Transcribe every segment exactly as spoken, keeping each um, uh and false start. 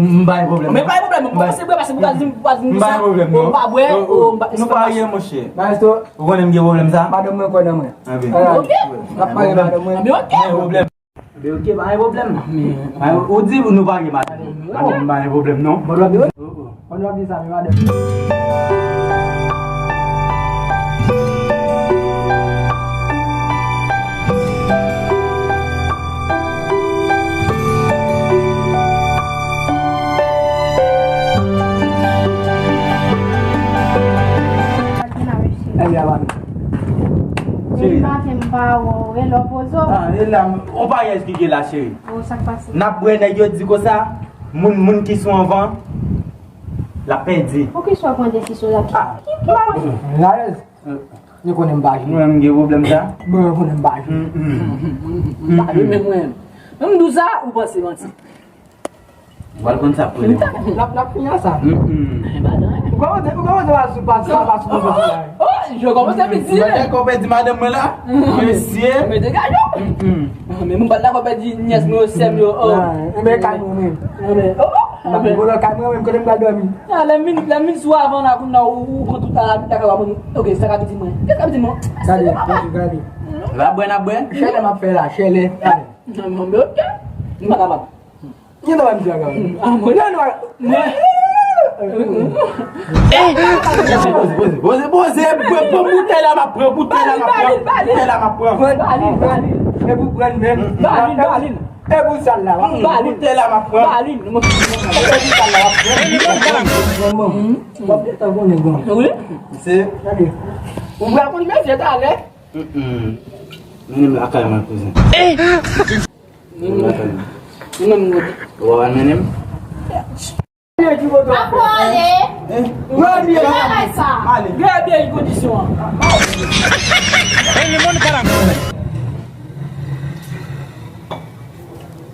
m pa gen pwoblèm. Men pa gen pwoblèm, m pa kòmanse bwè, paske pou pa di m, pou pa di m sa. M pa gen pwoblèm, non. Ou pa bwè, oh, m pa, nou parye, monchè. Maestro. Ou konnen m gen pwoblèm sa? Madanm mwen kwè nan mwen. Anben. Ok. M ap parye madanm mwen. Anben, ok. Pa gen pwoblèm. Anben, ok, pa gen pwoblèm. Men, ou di nou parye madanm. Madanm, pa gen pwoblèm, non. Bon, w ap di, w ap di sa, men madanm. Ebyen, madanm. Depi maten m pa wè w, e lè w poze w. Ah, e la, on paryèz ki gen la, cheri. Oh, sa k pase? N ap bwè, nèg yo di konsa, moun, moun ki sou anvan, l ap pèdi. Poukisa w ap pran desizyon la? Ki, ki, ki... Larez, nou konnen m pa jwe. Mwen, m gen pwoblèm sa. Mwen, konnen m pa jwe. M pa jwe, men mwen, menm dou sa, ou panse manti. Ou pral konn sa pou li. N ap, n ap fini a sa. Ou kòmanse, ou kòmanse pa sou, pa sou, pa sou, pa sou. Oh, je kòmanse piti. Mwen te konpè di madanm mwen la. Mesye. Men degaje w. Men mwen pa t dakò pèdi nyès mwen yo, sè m yo. Oh. Enben, kay mwen menm. Enben, oh. Mwen volo kay mwen menm, kote m pral dòmi. Ah, lè m vin, lè m vin sou avan la, kounye a, ou, ou pran tout la, la ka ba mwen. Ok, sa ka piti mwen. Kisa ka piti mwen? Gade, gade, gade. N ap bwè, n ap bwè. Chèlè m ap fè la, chèlè. Non, non, men ok. M pa kapab. Ki nan menm jan la? Ah, mwen. Lè nou al. Poze, poze, poze, poze, poze, poze, pran boutèy la, m ap pran, boutèy la, m ap pran, boutèy la, m ap pran. Ba li, ba li. E pou pran menm. Ba li, ba li. E pou sal la, w ap pran. Ba li. Boutèy la, m ap pran. Ba li. E pou sal la, w ap pran. W ap gentan konnen, bon. Wi. Se, gade. Ou pral konn mesye talè. Mennen m lakay mwen, kouzen. Mennen m lakay mwen. Ou menm, ou di. Ou pa pral mennen m? Apa ale? Gade byen kondisyon an.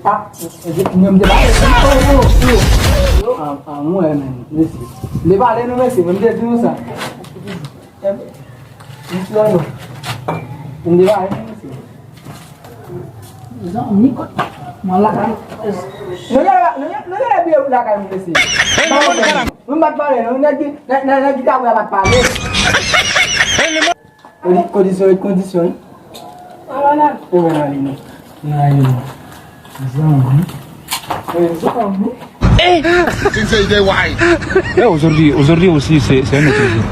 Ah, mwen m te pale. Oh, oh, oh. Ah, ah, mwen menm, mesye. M te pale nou, mesye, mwen m te di nou sa. Mesye, non. M te pale nou, mesye. Zanmi, kot mwen lakay. Nou genlè, nou genlè, nou genlè byen lakay mwen, mesye. Mwen pa t pale, non, nèg ki, nèg, nèg, nèg ki ta wè pa t pale. Kondi-, kondisyon, kondisyon, wi. Ou wè nan li, non. Nan li, non. Zanmi. Wi, zanmi. She say they white. Eh, aujourd'hui, aujourd'hui aussi, c'est, c'est un autre jour.